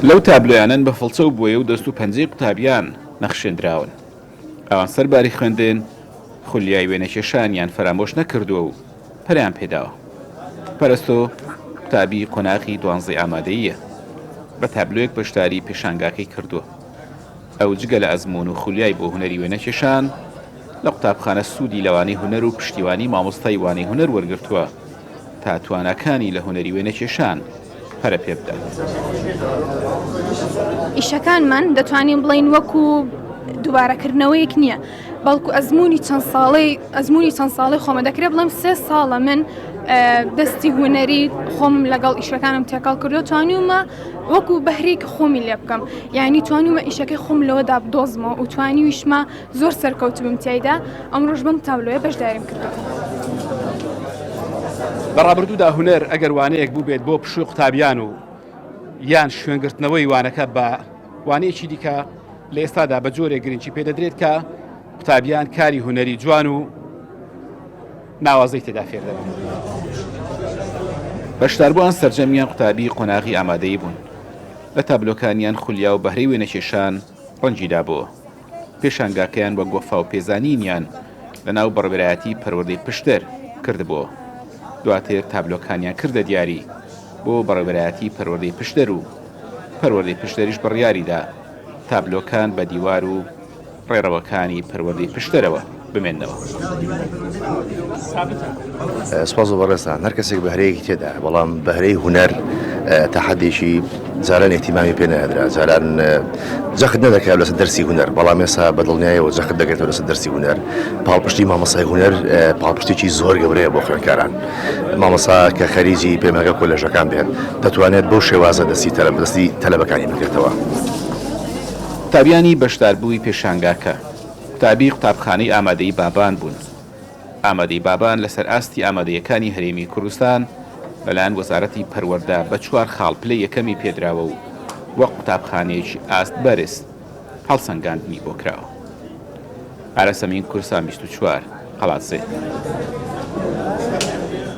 لەو تابلۆیانەن بە فڵچە و بۆیە و دەست و پەنجەی قوتابیان نەخشێندراون. ئەوان سەرباری خوێندن، خولیای وێنەکێشانیان فەرامۆش نەکردووە و پەرەیان پێداوە. پەرستۆ قوتابی قۆناغی دوانزەی ئامادەییە، بە تابلۆیەک بەشداری پێشانگاکەی کردووە. ئەو جگە لە ئەزموون و خولیای بۆ هونەری وێنەکێشان، لە قوتابخانە سوودی لە وانەی هونەر و پشتیوانی مامۆستای وانەی هونەر وەرگرتووە تا تواناکانی لە هونەری وێنەکێشان پەرە پێ بدات. ئیشەکانمان دەتوانین بڵێین وەکو دووبارەکردنەوەیەک نییە، بەڵکو ئەزموونی چەند ساڵەی ئەزموونی چەند ساڵەی خۆمە دەکرێت بڵێم سێ ساڵە من دەستی هونەری خۆم لەگەڵ ئیشەکانم تێکەڵ کردو توانیومە وەکو بەهرێکی خۆمی لێ بکەم یعنی توانیومە ئیشەکەی خۆم لەوەدا بدۆزمەوە و توانیویشمە زۆر سەرکەوتبم تیایدا ئەمڕۆش بەم تابلۆیە بەشداریم کردو. لە ڕابردوودا هونەر ئەگەر وانەیەک بووبێت بۆ پشووی قوتابیان و یان شوێنگرتنەوەی وانەکە بە وانەیەکی دیکە لە ئێستادا بە جۆرێک گرنگی پێدەدرێت کە قوتابیان کاری هونەری جوان و ناوازەی تێدا فێر دەبن. بەشداربووان سەرجەمیان قوتابی قۆناغی ئامادەیی بوون، لە تابلۆکانیان خولیا و بەهرەی وێنەکێشان ڕەنگی دابۆوە. پێشانگاکەیان وەک وەفا و پێزانینیان لەناو بەڕێوەبەرایەتی پەروەردەی پشدەر کردبۆوە. دواتر تابلۆکانیان کردە دیاری بۆ بەڕێوەبەرایەتی پەروەردەی پشدەر و پەروەردەی پشدەریش بڕیاریدا تابلۆکان بە دیوار و ڕێڕەوەکانی پەروەردەی پشدەرەوە بمێننەوە. سپاس بۆ بەڕێزتان، هەر کەسێک بەهرەیەکی تێدایە، بەڵام بەهرەی هونەر تا حەدێکی جاران ئیهتیمامی پێ نەدرا، جاران جەخت نەدەکرا لەسەر دەرسی هونەر، بەڵام ئێستا بە دڵنیایەوە جەخت دەکرێتەوە لەسەر دەرسی هونەر. پاڵپشتی مامۆستای هونەر پاڵپشتێکی زۆر گەورەیە بۆ خوێندکاران. مامۆستا کە خەریجی پەیمانگا کۆلێژەکان بێت دەتوانێت بەو شێوازە دەستی دەستی تەلەبەکانی بگرێتەوە. قوتابیانی بەشداربووی پێشانگاکە قوتابی قوتابخانەی ئامادەیی بابان بوون. ئامادەی بابان لەسەر ئاستی ئامادەیەکانی هەرێمی کوردستان لەلایەن وەزارەتی پەروەردە بە چوار خاڵ پلەی یەکەمی پێدراوە و وەک قوتابخانەیەکی ئاست بەرز هەڵسەنگاندنی بۆ کراوە. ئارەس ئەمین، کوردستان 24، قەڵادزێ.